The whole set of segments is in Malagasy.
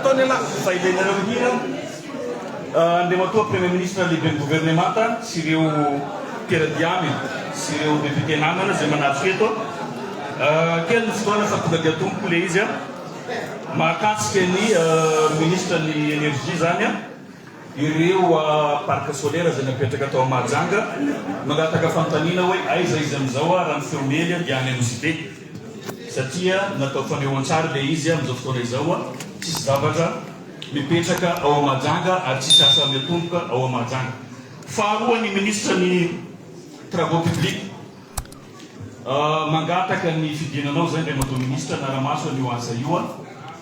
ataon'ialahy. Fa ilainareo hira Andriamatoa Premier Ministre lehiben'ny governemanta sy ireo mpiara-dia aminy sy ireo député namana izay manatrika eto. Kely ny fotoana fa tonga dia atomboko ilay izy. Mahakasika ny ministre ny énergie izany. Ireo parc solaire izay napetraka tao Mahajanga, mangataka fanontaniana hoe aiza izy amin'izao raha ny feo miely dia any Anosibe satria natao fanehoan-tsary ilay izy amin'izao fotoana izao, tsisy zavatra mipetraka ao Mahajanga ary tsisy asa miatomboka ao Mahajanga. Faharoa ny minisitra ny travaux publics. Mangataka ny fidinanao zay Andriamatoa Ministra hanara-maso an'io asa io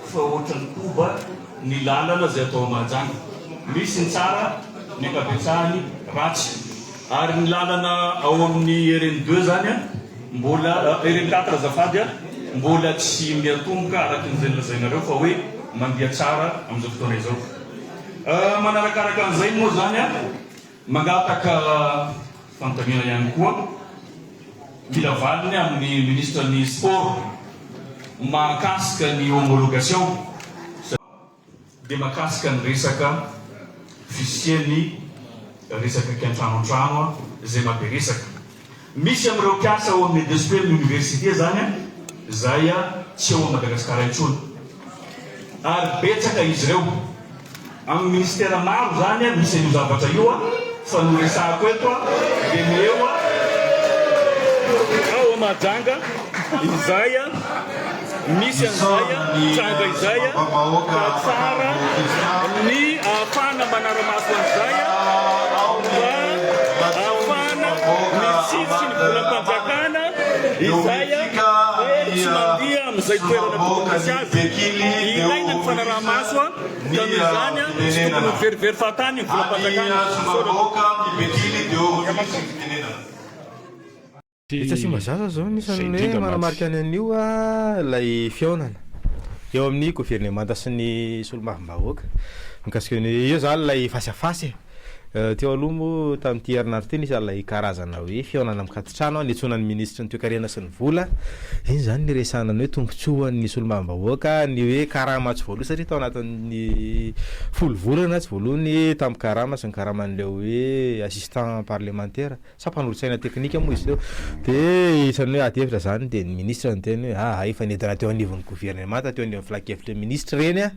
fa ohatran'ny koba ny lalana zay atao Mahajanga. Misy ny tsara, ny ankabetsahany ratsy. Ary ny lalana ao amin'ny RN deux zany mbola, RN quatre azafady, mbola tsy miatomboka araka ny izay nolazainareo fa hoe mandeha tsara amin'izao fotoana izao. Manarakaraka an'izay moa zany Mangataka fanontaniana ihany koa mila valiny amin'ny minisitra ny sport mahakasika ny homologation satria dia mahakasika ny resaka fisian'ny resaka kiantranoantrano izay maha be resaka. Misy amin'ireo mpiasa ao amin'ny EDSP amin'ny oniversite izany izay tsy ao Madagasikara intsony. Ary betsaka izy ireo. Amin'ny ministera maro izany misy an'io zavatra io fa ny horesahako eto dia ny eo ao Mahajanga izay misy an'izay tranga izay ka tsara ny ahafahana manara-maso an'izay mba ahafahana mitsitsy ny volam-panjakana izay very tsy mandeha amin'izay toerana tokony hisy azy. Ilaina ny fanaraha-maso ka noho izany tsy tokony ho verivery fahatany ny volam-panjakana. Misaotra. Etsy Tsimbazaza izao Izay anisan'ny hoe indrindra mantsy. manamarika ny an'io ilay fihaonana eo amin'ny governemanta sy ny solombavambahoaka mikasika ny eo izany ilay face à face e. Teo aloha moa tamin'ity herinandro ity nisy an'ilay karazana hoe fihaonana mikati-trano niantsoana ny minisitry ny toekarena sy ny vola. Iny izany niresahana ny hoe tombontsoan'ny solombavambahoaka ny hoe karama tsy voaloa satria tao anatin'ny folo volana tsy voaloa ny tambin-karama sy ny karaman'ilay hoe assistant parlemantera. Sa mpanolotsaina teknika moa izy ireo? Dia isan'ny hoe ady hevitra izany dia ny minisitra niteny hoe aa efa nentina teo anivon'ny governemanta, teo anivon'ny filankevitry ny minisitra ireny an,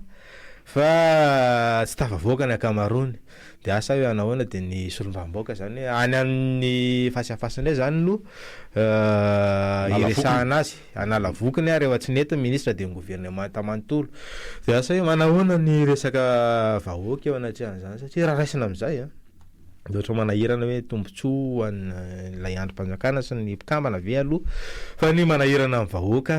fa tsy tafavoaka ny ankamaroany. Dia asa hoe hanahoana dia ny solombavambahoaka izany hoe any amin'ny face à face indray izany no hiresahana azy, hanala vokiny ary rehefa tsy nety ny minisitra dia ny governemanta manontolo. Dia asa hoe manahoana ny resaka vahoaka eo anatrehan'izany satria raha raisina amin'izay an. Dia ohatra manahirana hoe tombontsoa ho an'ilay andrim-panjakana sy ny mpikambana ve aloha fa ny manahirana ny vahoaka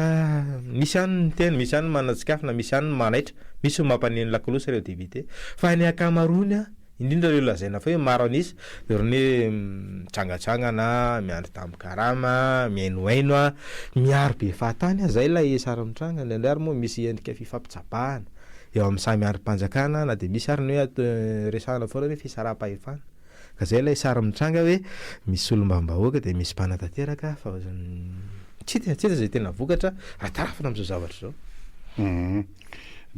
misy ihany ny miteny, misy ihany ny manatsikafona, misy ihany ny manaitra, misy ny mampaneno lakolosy ireo député fa ny ankamaroany indrindra ireo lazaina fa hoe maro an'isa dia ireny hoe mitsangatsangana, miandry tambin-karama, mihainohaino, miaro be fahatany, izay ilay sary mitranga, indraindray ary moa misy endrika fifampitsabahana. eo amin'ny samy andrim-panjakana na dia misy ary ny hoe resahana foana hoe fisaraham-pahefana ka zay ilay sary mitranga hoe misy solombavambahoaka dia misy mpanatanteraka fa tsy hita tsy hita izay tena vokatra raha tarafina amin'izao zavatra izao.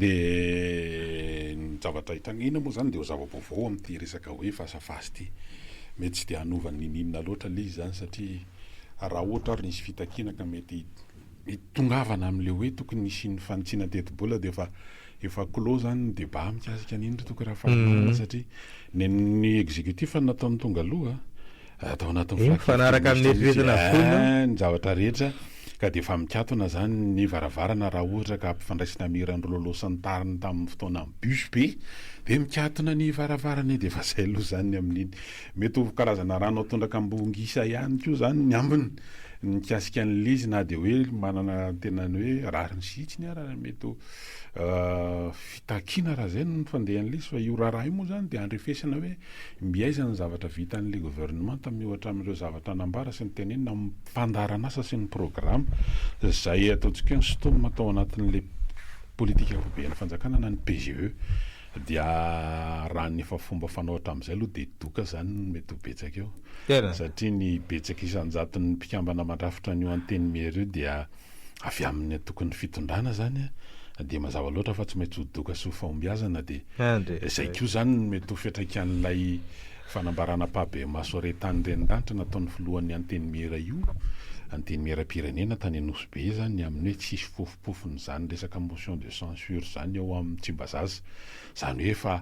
Dia ny zavatra hitranga inona moa izany dia ho zava-baovao amin'ity resaka hoe face à face ity. Mety tsy dia hanova n'inon'inona loatra ilay izy izany satria raha ohatra ary nisy fitakiana ka mety Hitongavana amin'ilay hoe tokony hisian'ny fanitsiana tetibola dia efa efa clos zany ny débat mikasika an'iny ry Toky Rafalimanana satria nen'ny exécutif no nataony tonga aloha tao anatin'ny Iny mifanaraka amin'ny eritreretina avokoa iny an. ny zavatra rehetra ka dia efa mikatona zany ny varavarana raha ohatra ka ampifandraisina amin'ny hiran'i Lolo sy ny tariny tamin'ny fotoanan'ny bus be dia mikatona ny varavarana e dia efa zay aloha zany ny amin'iny. Mety ho karazana rano atondraka ambongisa ihany koa zany ny ambiny. Ny mikasika an'ilay izy na dia hoe manana tena ny hoe rariny sy hitsiny ara mety ho fitakiana raha izay no fandehan'ilay izy fa io raharaha io moa izany dia andrefesana hoe mby aiza ny zavatra vitan'ilay gouvernement miohatra amin'ireo zavatra nambara sy notenenina amin'ny fandaharan'asa sy ny programa izay ataontsika hoe nosintomina tao anatin'ilay politika ankapoben'ny fanjakana na ny PGE Dia raha ny efa fomba fanao hatramin'izay aloha dia doka izany no mety ho betsaka eo. Tena. Satria ny betsaka isan-jaton'ny mpikambana mandrafitra an'io Antenimiera io dia avy amin'ny antokon'ny fitondrana izany an. Dia mazava loatra fa tsy maintsy ho doka sy ho fahombiazana dia izay koa izany no mety ho fiantraikan'ilay fanambarana ampahibemaso re tany Reniranitra nataon'ny filohan'ny Antenimiera io, Antenimieram-pirenena tany Anosibe izany ny amin'ny hoe tsy hisy fofompofony izany resaka motion de censure izany ao amin'ny Tsimbazaza. Izany hoe efa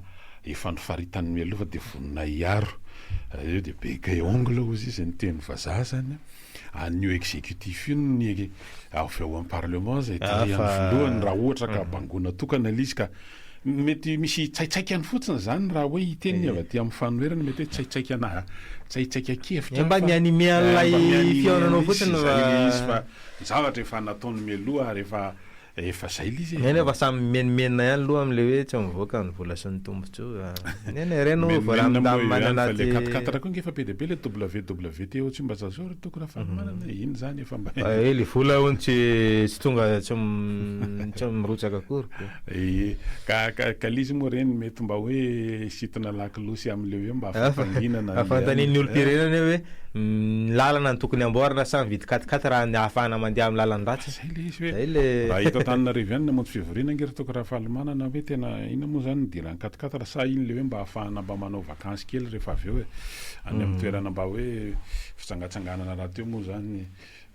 efa nofaritany mialoha fa dia vonona hiaro. Eo dia bec et ongle hozy izy ny teny vazaha izany. An'io executif io ny avy ao amin'ny parlement izay tarihan'ny filohany raha ohatra ka bangoina tokana ilay izy ka mety misy tsaitsaikany fotsiny izany raha hoe hiteny ny avy aty amin'ny fanoherana mety hoe tsaitsaikana tsaitsaika-kevitra Mba mi-animer an'ilay fihaonana ao fotsiny fa izy fa ny zavatra efa nataony mialoha ary efa Efa zay le izy e. Eny fa samy mimenomenona ihany aloha amle hoe tsy mivoaka ny vola sy ny tombotsoa. Eny e, ireny hono vola milamina any anaty. Fa le quatre quatre koa nge efa be dia be le WWT ao Tsimbazaza ao ry Toky Rafalimanana e, iny zany efa mba. Fa le vola hono tsy tsy tonga tsy tsy mirotsaka akory ko. Ie, ka ka ka le izy moa ireny mety mba hoe hisintona lakolosy amle hoe mba fampanginana. Fanontanian'ny olom-pirenena hoe Ny lalana no tokony amboarina sa mividy quat-quat raha ny ahafahana mandeha amin'ny lalan-dratsy? Zay le izy hoe raha eto Antananarivo ihany namonjy fivoriana ange ry Toky Rafalimanana hoe tena inona moa zany nidiran'ny quat-quat sa iny le hoe mba ahafahana mba manao vakansy kely rehefa avy eo e, any amin'ny toerana mba hoe fitsangatsanganana rahateo moa zany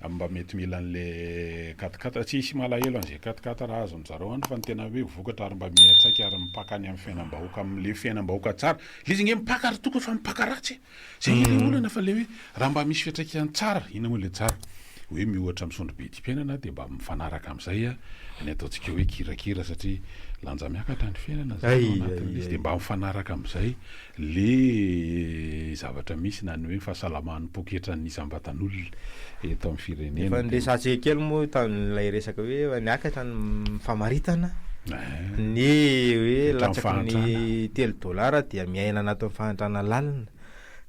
mba mety mila an'le quat-quat, tsy hisy malahelo an'izay quat-quat raha azon-dry zareo any fa ny tena hoe vokatra ary mba miantraika ary mipaka any amin'ny fiainam-bahoaka amin'le fiainam-bahoaka tsara, le izy ange mipaka ry Toky fa mipaka ratsy e. Zay nge le olana fa le hoe raha mba misy fiantraikany tsara, inona moa le tsara? Hoe miohatra amin'ny sondro-bidim-piainana dia mba mifanaraka amin'izay ny ataontsika hoe kirakira satria lanja miakatra ny fiainana zany ao anatin'ilay izy dia mba mifanaraka amin'izay le zavatra misy na ny hoe fahasalaman'ny poketran'ny isam-batan'olona eto amin'ny firenena. Efa niresahantsika kely moa tamin'ilay resaka hoe efa niakatra ny famaritana ny hoe latsaky ny telo dolara dia miaina anatin'ny fahantrana lalina.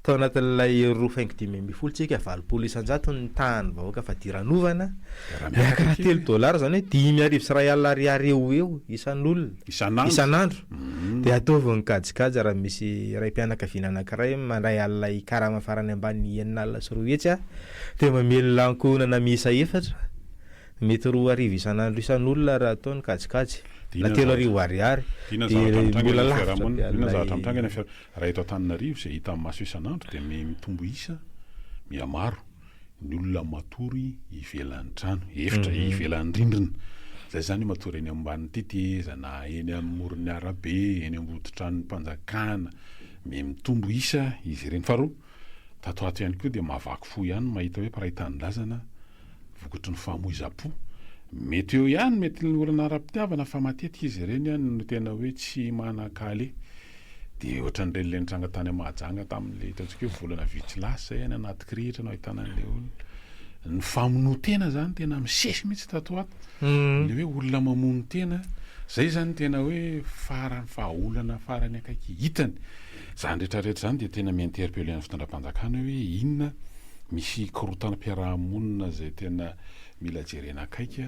Tao anatin'ilay roa faingo 15 tsika 80% ny tahan'ny vahoaka fadiranovana. Miakatra telo dolara izany hoe 1050 ariary eo ho eo isan'olona. Isan'andro. Isan'andro. Dia ataovy ny kajikajy raha misy raim-pianakaviana anankiray mandray an'ilay karama farany ambany 260 dia mamelona ankohonana miisa efatra. Mety 2000 isan'andro isan'olona raha atao ny kajikajy, na 3000 ariary, Inona dia zavatra mitranga mbola eny amin'ny lavitra be fiarahamonina? Inona zavatra an'ilay. mitranga eny amin'ny fiara-, raha eto Antananarivo izay hita amin'ny maso isan'andro dia mitombo isa, mihamaro ny olona matory ivelan'ny trano, efitra ivelan'ny rindrina. Izay izany matory eny ambanin'ny tetezana, eny amin'ny moron'ny arabe, eny ambodin-tranom-panjakana, miha-mitombo isa izy ireny. Faharoa, tato ho ato ihany koa dia mahavaky fo ihany ny mahita hoe mpiray tanindrazana vokatry ny famoizam-po. Mety eo ihany mety ny olana ara-pitiavana fa matetika izy ireny no tena hoe tsy manan-kaleha. Dia ohatran'ireny ilay nitranga tany Mahajanga tamin'ilay hitantsika hoe volana vitsy lasa izay any anaty kirihitra no ahitana an'ilay olona. Ny famonoan-tena izany tena misesy mihitsy tato ho ato. Ilay hoe olona mamono tena, izay izany tena hoe farany fahaolana farany akaiky hitany. Izany rehetra rehetra izany dia tena mi-interpeller ny fitondram-panjakana hoe inona Misy korotanam-piaraha-monina izay tena mila jerena akaiky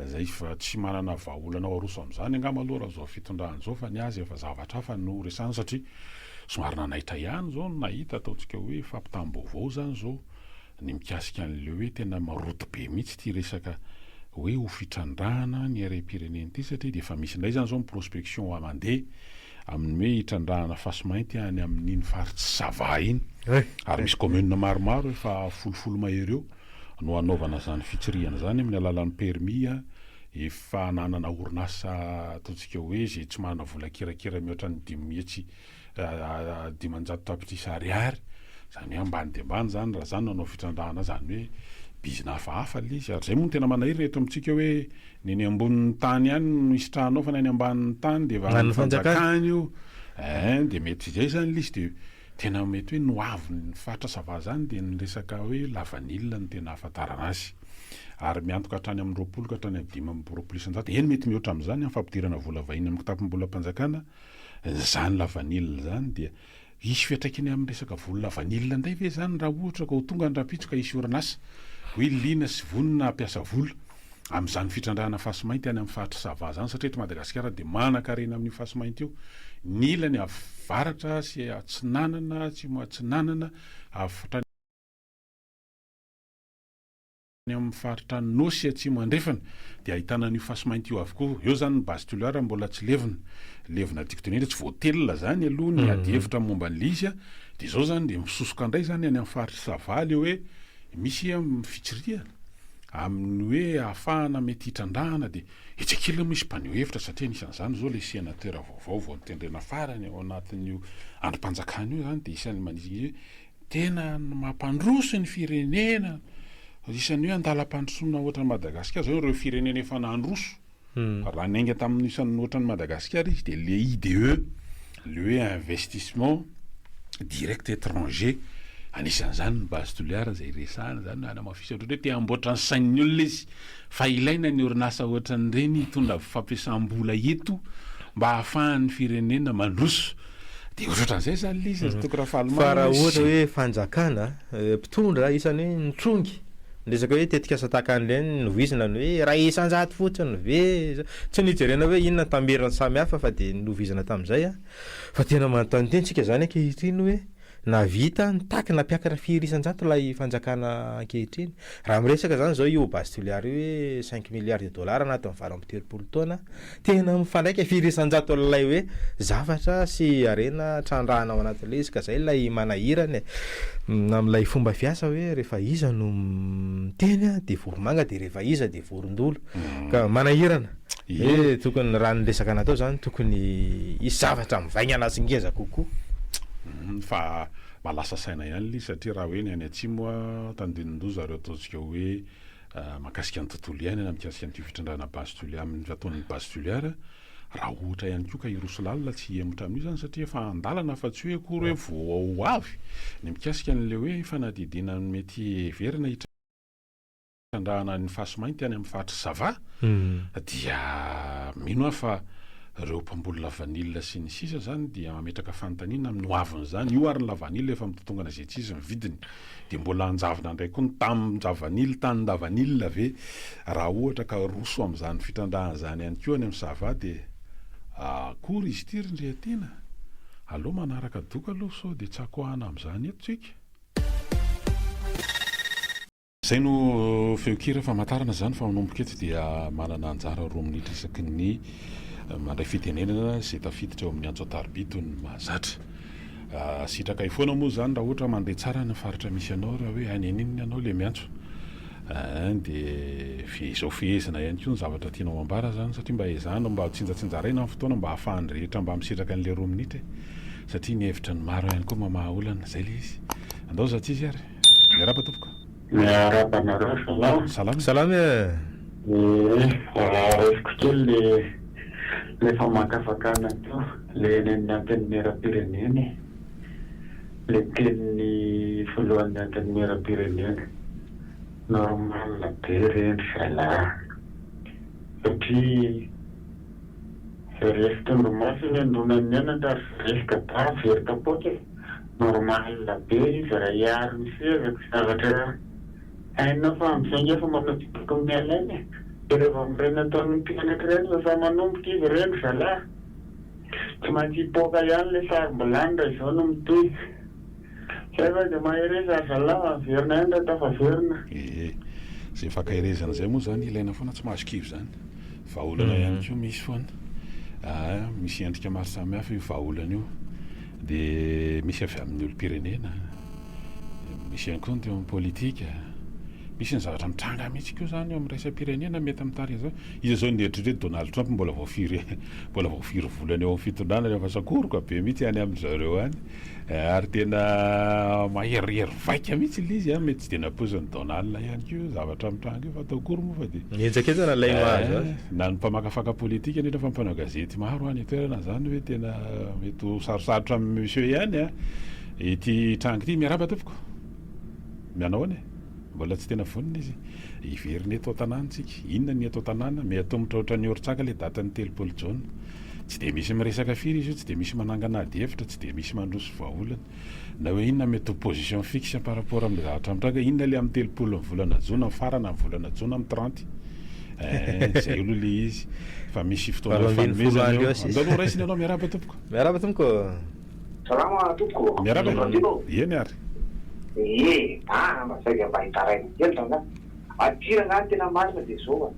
izay fa tsy manana vahaolana ho aroso amin'izany angamba aloha raha izao fitondrana izao fa ny azy efa zavatra hafa no resahana satria somary nanaitra ihany izao ny nahita ataontsika hoe fampitam-baovao izany izao ny mikasika an'ilay hoe tena maroto be mihitsy ity resaka hoe ho fitrandrahana ny harem-pirenena ity satria dia efa misy indray izany izao ny prospection mandeha amin'ny hoe hitrandrahana fasimainty any amin'iny faritsy Sava iny. Ary misy commune maromaro efa folofolo mahery eo no hanaovana izany fitsirihana izany amin'ny alalan'ny permis efa ananana orinasa ataontsika hoe izay tsy manana vola kirakira mihoatra ny dimy hetsy 500 tapitrisa ariary. Izany hoe ambany dia ambany izany raha izany no hanao fitrandrahana izany hoe bizina hafahafa ilay izy. Ary izay moa no tena manahirana eto amintsika hoe Ny eny ambonin'ny tany ihany no isitrahanao fa ny any ambanin'ny tany dia efa an'ny fanjakana io. Ein, dia mety izay izany ilay izy dia tena mety hoe ny ho avin'ny faritra Sava izany dia ny resaka hoe lavanila no tena ahafantarana azy. Ary miantoka hatrany amin'ny 20 ka hatrany amin'ny 25%, eny mety mihoatra amin'izany amin'ny fampidirana vola vahiny amin'ny kitapom-bolam-panjakana izany lavanila izany dia Hisy fiantraikany amin'ny resaka voly lavanila indray ve izany raha ohatra ka ho tonga ny rahampitso ka hisy orinasa hoe liana sy vonona hampiasa vola amin'izany fitrandrahana fasimainty any amin'ny faritr'i Sava izany satria eto Madagasikara dia manan-karena amin'io fasimainty io ny ilany avaratra sy atsinanana, atsimo atsinanana, avy hatrany. amin'ny faritra Anôsy atsimo andrefana dia ahitana an'io fasimainty io avokoa. Eo izany ny Base Toliara mbola tsy levona. Levona tiako tenenina tsy voatelina izany aloha ny adihevitra momba an'ilay izy. Dia izao izany dia misosoka indray izany any amin'ny faritr'i Sava ilay hoe misy fitsirihana amin'ny hoe ahafahana mety hitrandrahana dia etsy ankilany misy mpaneho hevitra satria anisan'izany izao ilay sénateur vaovao vao notendrena farany ao anatin'io andrim-panjakana io izany dia isan'ny manizingizina hoe Tena mampandroso ny firenena, isan'ny hoe andalam-pandrosoana ohatran'i Madagasikara zao ireo firenena efa nandroso, raha niainga tamin'ny isan'ny ohatran'i Madagasikara izy dia le IDE, le hoe investissement direct étranger, anisan'izany ny base Toliara izay resahana izany, hanamafisana ohatran'ny hoe te hamboatra ny sain'ny olona izy fa ilaina ny orinasa ohatran'ireny hitondra fampiasam-bola eto mba hahafahan'ny firenena mandroso. Dia ohatrohatran'izay izany ilay izy ry Toky Rafalimanana. Fa raha ohatra hoe fanjakana, mpitondra isan'ny hoe nitrongy ny resaka hoe tetikasa tahaka an'ireny novoizina ny hoe iray isan-jato fotsiny ve, tsy nijerena hoe inona ny tamberiny samihafa fa dia novoizina tamin'izay an. Fa tena manontany tena isika izany ankehitriny hoe Nahavita nitaky nampiakatra firy isan-jato ilay fanjakana ankehitriny? Raha miresaka izany izao io Base Toliara io hoe cinq milliards de dollars anatin'ny 38 taona, tena mifandraika firy isan-jato amin'ilay hoe zavatra sy harena trandrahana ao anatin'ilay izy ka izay ilay manahirana e! Amin'ilay fomba fiasa hoe rehefa iza no miteny dia voromanga dia rehefa iza dia vorondolo ka manahirana. Hoe tokony raha ny resaka natao zany tokony hisy zavatra mivaingana sy ngeza kokoa. Fa mba lasa saina ihany ilay izy satria raha hoe ny any atsimo tandindon-doza ireo ataontsika hoe mahakasika ny tontolo iainana, mikasika an'ity fitrandrahana base toliara, amin'ny ataon'ny base toliara, raha ohatra ihany koa ka hiroso lalina tsy hihemotra amin'io izany satria efa an-dalana fa tsy hoe akory hoe vao ho avy ny mikasika an'ilay hoe fanadihadiana mety heverina Trandrahana ny fasimainty any amin'ny faritr'i Sava dia mino aho fa ireo mpamboly lavanila sy ny sisa izany dia mametraka fanontaniana amin'ny ho avin'izany. Io ary ny lavanila efa mitotongana izay tsy izy ny vidiny. Dia mbola hanjavona indray koa ny tamin-javanila, tanin-davanila ve raha ohatra ka roso amin'izany fitrandrahana izany ihany koa any amin'ny Sava dia akory izy ity ry Ndriatiana? Aleo manaraka doka aloha sao dia tsakoahana amin'izany eto tsika. Izay no feon-kira famantarana izany fa manomboka eto dia manana anjara roa minitra isaky ny mandray fitenenana izay tafiditra eo amin'ny antso an-tariby toy ny mahazatra. Sitrakay foana moa izany raha ohatra mandeha tsara ny faritra misy anao raha hoe any aninona ianao ilay miantso dia izao fehezina ihany koa ny zavatra tianao ambara izany satria mba ezahana mba tsinjatsinjaraina ny fotoana mba ahafahan'ny rehetra mba misitraka an'ilay roa minitra e satria ny hevitra ny maro ihany koa mamaha olana izay ilay izy. Andao za tsy izy ary. Miarahaba tompoko. Miarahaba anareo salama. Salama. Salama e. Ee, raisiko kely le le famakafakana teo, le eny amin'ny antenimierampirenena e. Le tenin'ny filohan'ny antenimierampirenena. Normal be ireny ry zalahy. Satria resy tondromaso iny andronan'ny anatra ary resy gaga very kapoaka e. Normal be izy raha hiaro ny sezako zavatra hainao fa amzay nge efa manao tsy tokony miala aina e! De revô amreny ataon'ny mpianatra ireny efa manomboka izy ireny zalah! Tsy maintsy hipoaka ihany le sarom-bilany raha izao no mitohy! Zay fa de mahereza ry zalah fa miverina ihany raha tafaverina. Ee, zay fankaherezana zay moa zany ilaina foana tsy mahazo kivy zany. Vahaolana ihany koa misy foana. Aa, misy endrika maro samihafa io vahaolana io. Dia misy avy amin'ny olom-pirenena, misy ihany koa ny teo amin'ny politika. Misy ny zavatra mitranga mihitsy koa izany eo amin'ny iraisam-pirenena mety mitarika izao. Iza izao no nieritreritra hoe Donald Trump mbola vao firy mbola vao firy volana eo amin'ny fitondrana rehefa sakoroka be mihitsy any amin-dry zareo any. Ary tena maherihery vaika mihitsy ilay izy an, mety tsy dia nampoizin'i Donald ihany koa io zavatra mitranga io fa atao akory moa fa dia. Mihenjakenjana ilay mahazo azy. Na ny mpamakafaka politika indrindra fa ny mpanao gazety maro any an-toerana izany hoe tena mety ho sarosarotra amin'i monsieur ihany an, ity tranga ity. Miarahaba tompoko. Manao ahoana e? Mbola tsy tena vonona izy. Hiverina eto an-tanàna isika. Inona ny eto an-tanàna? Miha-atomotra ohatran'ny orin-tsaka ilay datin'ny 30 jona. Tsy dia misy miresaka firy izy io, tsy dia misy manangana adihevitra, tsy dia misy mandroso vahaolana. Na hoe inona mety ho position fixe par rapport amin'ilay zavatra mitranga, inona ilay amin'ny 30 ny volana jona, mifarana ny volana jona amin'ny trente. Eh, izay aloha ilay izy. Fa misy fotoana 18 fifanomezana andro eo. eo sisa. Andao aloha raisina ianao, miarahaba tompoko. Miarahaba tompoko. Salama tompoko. Miarahaba e. Randino. Eny ary. Ie, ah mba saika mba hitaraina kely zany ah. Aty rangahy ny tena marina dia zao a!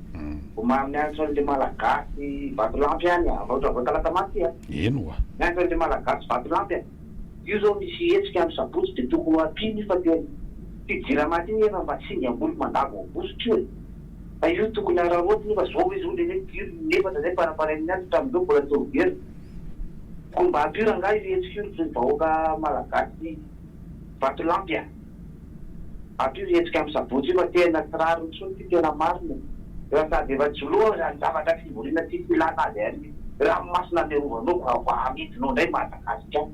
Vao maha miantso an'le malagasy vatolampy any a! Vao vao talata maty a! Eny oa. Miantso an'le malagasy vatolampy a! Io zao misy hetsika amin'ny sabotsy dia tokony ho ampiana io fa tena ty jirama ty nefa mba singam-bolo mandavo vositra io e! Fa io tokony araraotina io fa zao izy hono anie jiro in'efatra zay farafahareniny any hatramin'izao mbola tsy miverina. Tokony mba ampio rangahy io hetsika io ry vahoaka malagasy vatolampy a! Ampio hetsika am sabotsy io fa tena tsy rariny intsony ty tena marina e! Efa sady efa tsy loha zany zavatra fivoriana tsisy ilana azy any ranomasina any arovanao ka mba amidinao ndray Madagasikara.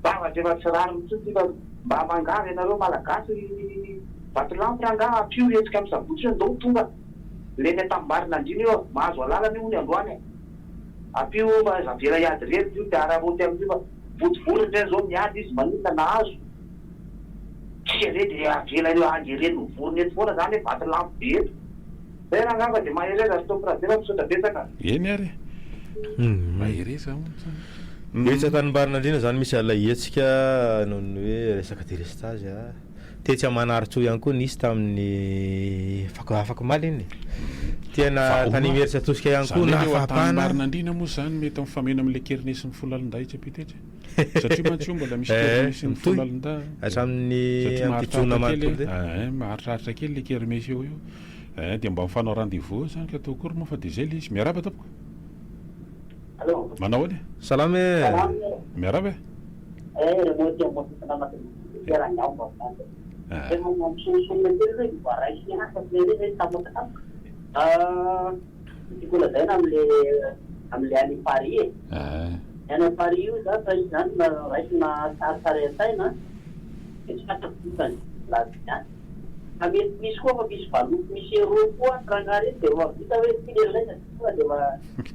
Zavatra efa tsy rariny intsony ty fa mba mangavy anareo malagasy ry vatolampy rangaha ampio hetsika am sabotsy io ndao tonga le ny antambarinandriana io a! Mahazo alalana io hono androany a! Ampio fa aza avela hiady irery io de araraoty amin'io fa vontovorona ndray zao miady izy maninona nahazo. Tsika ve dia avela ireo angeren'ny vorona eto foana zany hoe vatolampy be eto. Zay rangah fa dia mahereza ry Tompy Rajoelina misaotra betsaka. Eny ary e! Mahereza hono zany. Etsy Antanimbarinandriana zany misy ilay hetsika noho ny hoe resaka delestazy a. Tetsy Manarintsoa ihany koa nisy tamin'ny afak'omaly iny e. Tena tany Imerintsiatosika ihany koa Zany hoe eo nahafahapana. Antanimbarinandriana moa zany mety mifameno amin'ilay kernesy ny folalindahy etsy ampita etsy e. Satria mantsy io mbola misy kermesy ny mitohy foloalindahy. hatramin'ny Satria amin'ity jona maharitraritra kely manontolo ity. eh, maharitraritra kely le kermesy eo io. Eh, dia mba mifanao rendez-vous eo zany ka atao akory moa fa dia izay le izy. Miarahaba tompoko. Allô. Manao ahoana e? Salama e. Salama e. Miarahaba e. Eh, remote aty ambony tanàna ty rangahy mba milaza. Eh. Tena mampisontsonona kely hoe voaray sy hafa kely hoe tampotampoka. Ah. Ny tiako holazaina amin'le amin'le any Paris e. Ny any Paris io zany raha izy zany raisina sarisary an-tsaina dia tsy fantako vokany laza ihany. Fa mety misy koa fa misy valopy misy euro koa any rangahy reny dia efa vita hoe ty le lainga dia tonga dia efa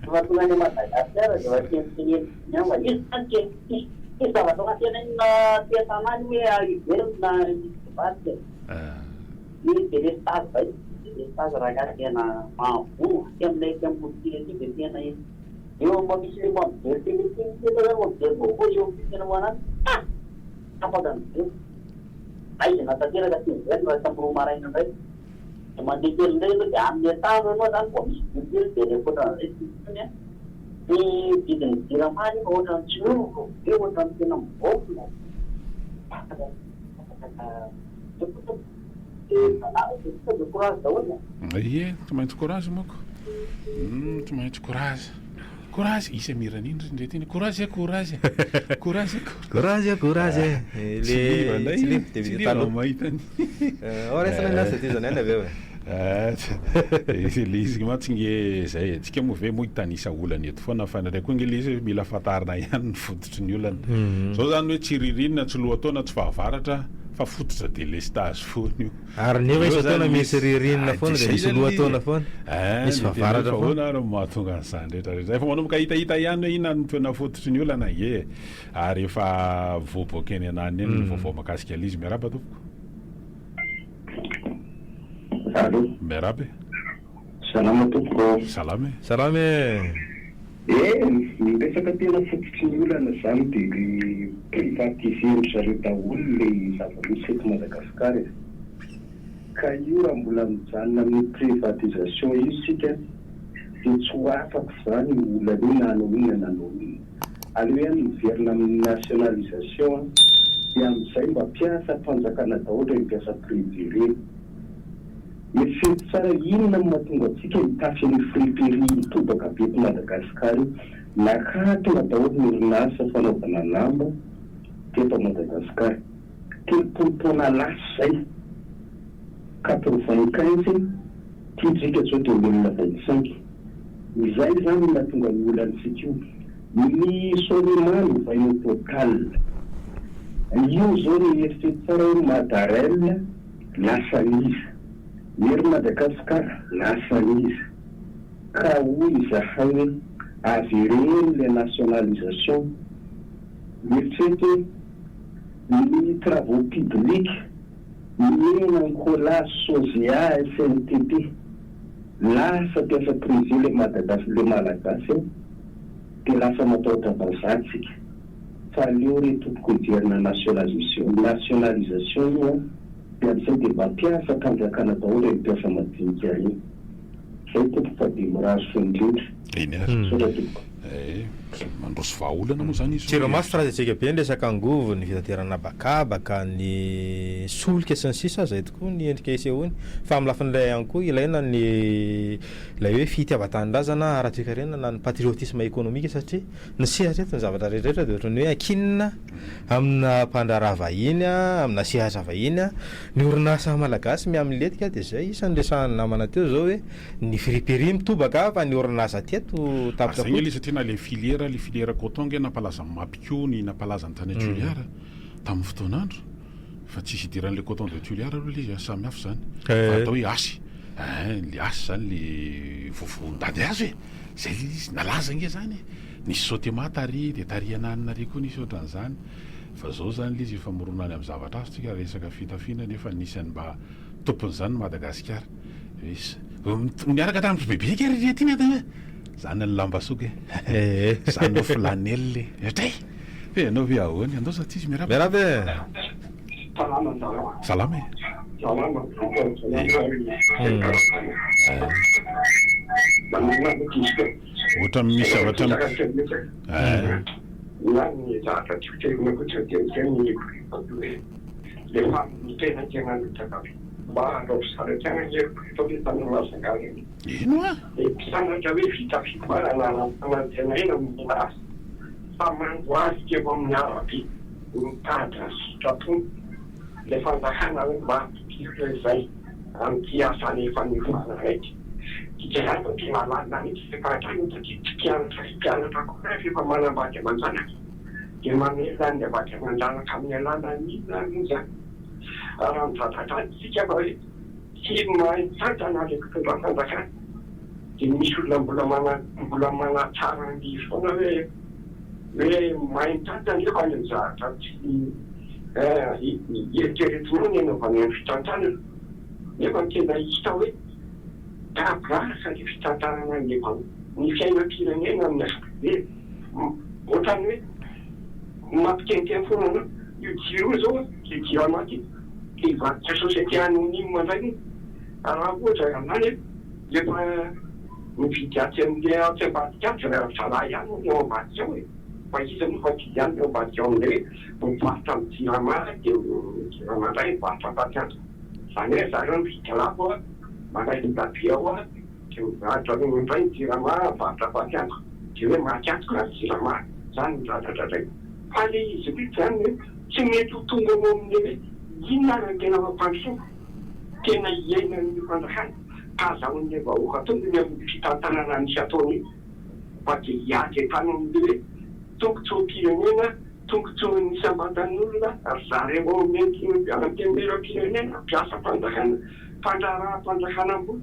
efa tonga any Madagasikara dia efa teniteneniny ihany fa izy zany tsy tsisy tsisy zavatra antenaina aty an-tanàna io hoe hiverina na hivadika e. Ny delestazy zay, delestazy rangahy tena mahavoa aty aminay aty amboditsiry aty dia tena eo mba misy le mba mijery télé kely eto zany mba mijery vaovao eo amin'ny tena ho an'azy ah! Tapaka ny jiro, maizina tanteraka tsy miverina raha tsy amin'ny roa maraina indray, dia mandeha kely indray ianao dia amin'ny atoandro ianao zany vao misy jiro kely dia ny ankoatran'izay tsy misy intsony an! Ny vidin'ny jirama anefa ohatran'ny tsy miova be ohatran'ny tena mivaofina tapaka tapaka. Ie, tsy maintsy courage moko. Tsy maintsy courage. Courage, isy amirana iny ry ndreto iny. Courage e, courage e. Courage e, courage e, courage e. Tsy liva ndray. Tsy liva, Tsy liva mahita ny. Ao raisina ny asa ty zany any avy eo e. Le izy mantsy nge zay e. Tsika moa ve moa hitanisa olana eto foana fa indraindray koa nge le izy mila fantarina ihany ny fototry ny olana. Zao zany hoe tsy ririnina, tsy lohataona, tsy fahavaratra. Fa fototra delestazy foana io. Ary nefa isan-taona misy ririnina foana dia misy lohataona foana, misy fahavaratra foana. Ahoana ary no mahatonga an'izany rehetra rehetra. Efa manomboka hitahita ihany hoe inona no tena fototry ny olana ange e. Ary efa voaboaka eny ananona eny ny vaovao mahakasika an'ilay izy. Miarahaba tompoko. Allô. Miarahaba e. Salama tompoko. Salama e. Salama e. Eh, ny resaka tena fototry ny olana zany de le privatiser-ndry zareo daholo le zava-misy eto Madagascar e. Ka io raha mbola mijanona amin'io privatisation io isika de tsy ho afaka izany io olana io na hanao inona na hanao inona. Aleo ihany miverina amin'ny nationalisation an, de amin'izay mba mpiasam-panjakana daholo ireny mpiasa privé ireny. Eritrereto tsara inona no mahatonga antsika hitafy an'io friperie mitobaka be eto Madagascar io. Nakatona daholo ny orinasa fanaovana lamba teto Madagascar. 30 taona lasa izay, 95, ty tsika zao 2025. Izay izany no nahatonga ny olantsika io. Ny Sonima novaina ho Total. Io zao ny eritrereto tsara hoe Madarel. Lasa an'iza? Air Madagascar lasa an'iza? Ka hoy izahay hoe avereno ilay nationalisation, mieritreritra hoe ny travaux publics mihena ny colas, Sogea, SNTP, lasa mpiasa privé le Madagas le Malagasy ao dia lasa matahotra vazaha tsika fa aleo re tompoko hiverina nationalisation nationalisation io an! Dia amin'izay dia mba mpiasam-panjakana daholo ireny mpiasa madinika ireny. Zay tompoko fa dia mirary soa indrindra. Eny ary. Misaotra tompoko. Eh, mandroso vahaolana moa zany izy hoe. Jirama strategique be ny resaka angovo, ny fitaterana habakabaka, ny solika sy ny sisa Izay tokoa ny endrika isehoany. Fa amin'ny lafiny iray ihany koa ilaina ny ilay hoe fitiavan-tanindrazana ara-toekarena na ny patriotisme économique satria ny sehatra eto ny zavatra rehetra rehetra dia ohatran'ny hoe ankinina amina mpandraharaha vahiny, amina sehatra vahiny. Ny orinasa malagasy mihamilentika dia izay isan'ny resahan'ny namana teo izao hoe ny friperie mitobaka fa ny orinasa teto tapitra fotsiny. Ary izay nge le satria na le filière, le filière coton nge nampalaza ny Mapiko ny nampalaza ny tany Toliara tamin'ny fotoan'andro fa tsisy idiran'le coton de Toliara aloha le izy a, samy hafa izany fa atao hoe hasy ein, le hasy izany le vovohon-dady hazo e, zay le izy, nalaza nge zany e, nisy Sotema tary de tary ananona ary koa nisy ohatran'izany. Fa zao zany le izy efa mirona any am zavatra hafa tsika resaka fitafiana nefa anisan'ny mba tompon'izany Madagasikara. Niaraka tamin'i bebe kely ry Tiana tany zany ny lamba soky e. Zany no flanelle e. Dray! Fe ianao ve ahoana? Andao za tsisy miarahaba. Miarahaba e. Salama zareo. Salama e. Salama. Salama. Manana diso. Ohatran'ny misy zavatra. Eh. Na ny zavatra tsy hoterina fotsiny dia izay ny heviko hoe le famotenan-tena tena mba hanao fisaratiana ny heriko eto ve tany Mahajanga iny. Ino a? Le mpianatra hoe vita fiofanana nampanantenaina omena azy fa mandohalika eo amin'ny arabe mitady ny sitrapony le fanjakana hoe mba ampidiro izay amin'ity asa alefa niofana ity. Dikan'izany fa tena lalina mihitsy ilay fahantrana satria tsy mpianatra sy mpianatra akory aza efa manambady aman-janaka dia mamelona ny vady aman-janaka amin'ny alalan'ny inona ary moa izany? Raha mivadadady isika fa hoe tsy mahay mitantana ilay mpitondra fanjakana dia misy olona mbola mana mbola manatsara an'izy foana hoe hoe mahay mitantana nefa any amin'ny zavatra tsy eritreretinao ny hanaovana ny fitantanana nefa ny tena hita hoe Gaboraraka ny fitantanana ny ny fiainam-pirenena amin'ny ankapobeny. Ohatran'ny hoe mampiteniteny foana anao. Io jiro io izao dia jirama ity dia hivadika société anonyme indray io. Raha ohatra izany efa mividy atsy amin'ilay atsy ambadika atsy ry zalahy ihany no ao ambadika ao e. Fa iza moa fa tsy izy ihany no ao ambadika ao amin'ilay hoe mivarotra amin'ny jirama dia jirama indray mivarotra faty antoka. Izany hoe zareo mividy lafo a, mandray vola be ao a, dia mivarotra indray ny jirama mivarotra faty antoka, dia hoe maty antoka ny jirama, izany no dradradradraina. Fa ilay izy mihitsy izany hoe tsy mety ho tonga eo amin'ilay hoe inona ary no tena fampandrosoana tena iainan'ny fanjakana ka azahoan'ilay vahoaka tombony amin'ny fitantanana misy ataony io fa dia hiady hatrany amin'ilay hoe tombontsoam-pirenena Tombontsoan'ny isam-batan'olona ry zareo ao amin'ny Antenimierampirenena, mpiasam-panjakana, mpandraharaham-panjakana ambony.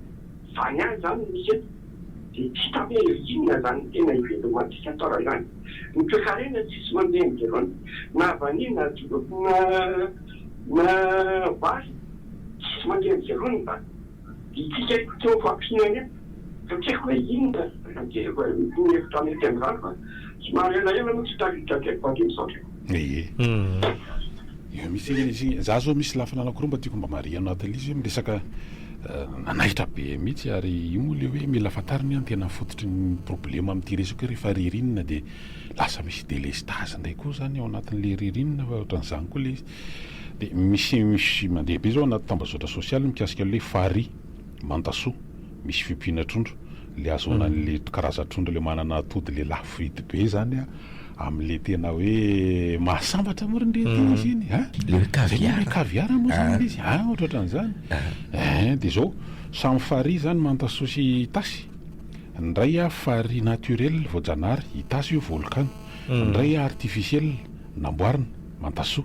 Izany ihany izany no misy eto. Dia tsy hita hoe inona izany no tena ivelomantsika atao raha izany. Ny toekarena tsisy mandeha miverona. Na vanille na jolofo na na vary tsisy mandeha miverona izany. Isika eto tsy mifampihinana eto fa tsy haiko hoe inona dia ny hevitra mety amin'izany fa somary elaela moa tsy tafiditra teto fa dia misaotra e. Ie. Eo mihitsy anie izy iny. Za zao misy lafiny anankiroa mba tiako mba marihana anatin'ilay izy hoe miresaka nanaitra be mihitsy ary io moa le hoe mila fantarina hoe ny tena fototry ny problema amin'ity resaka io rehefa ririnina dia lasa misy delestazy indray koa zany ao anatin'le ririnina fa ohatran'izany koa le izy. Dia misy misy mandeha be zao anaty tambazotra sosialy mikasika an'ilay farihy Mantasoa misy fiompiana trondro, le azahoana an'le karazan-trondro le manana atody le lafo vidy be zany am'le tena hoe mahasambatra moa ry ndry izy iny a! Le hoe Zay moa le caviar. caviar moa zany le izy a, ohatrohatran'izany. Ein, de zao, samy farihy zany Mantasoa sy Itasy, ny iray a farihy naturel voajanahary, Itasy io volcano, ny iray artificiel namboarina, Mantasoa.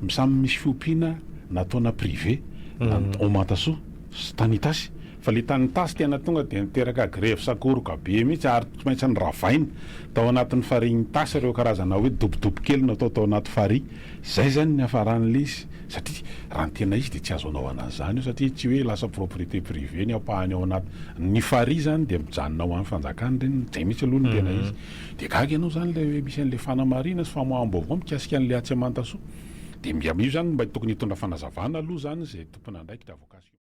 Samy misy fiompiana nataona privé na ao Mantasoa sy tany Itasy. Fa le tany Itasy tena tonga dia niteraka grevy sakoroka be mihitsy ary tsy maintsy noravaina tao anatin'ny farihin'i Itasy ireo karazana hoe dobodobo kely natao tao anaty farihy. Zay zany ny niafaran'ilay izy satria raha ny tena izy dia tsy azo anaovana an'izany io satria tsy hoe lasa propriété privée ny ampahany ao anaty ny farihy zany dia mijanona ho an'ny fanjakana ireny, zay mihitsy aloha ny tena izy. Dia gaga ianao izany ilay hoe misy an'ilay fanamarihana sy famoaham-baovao mikasika an'ilay atsy Amantasoa. De mba io zany mba tokony hitondra fanazavana aloha zany zay tompon'andraikitra voakasika.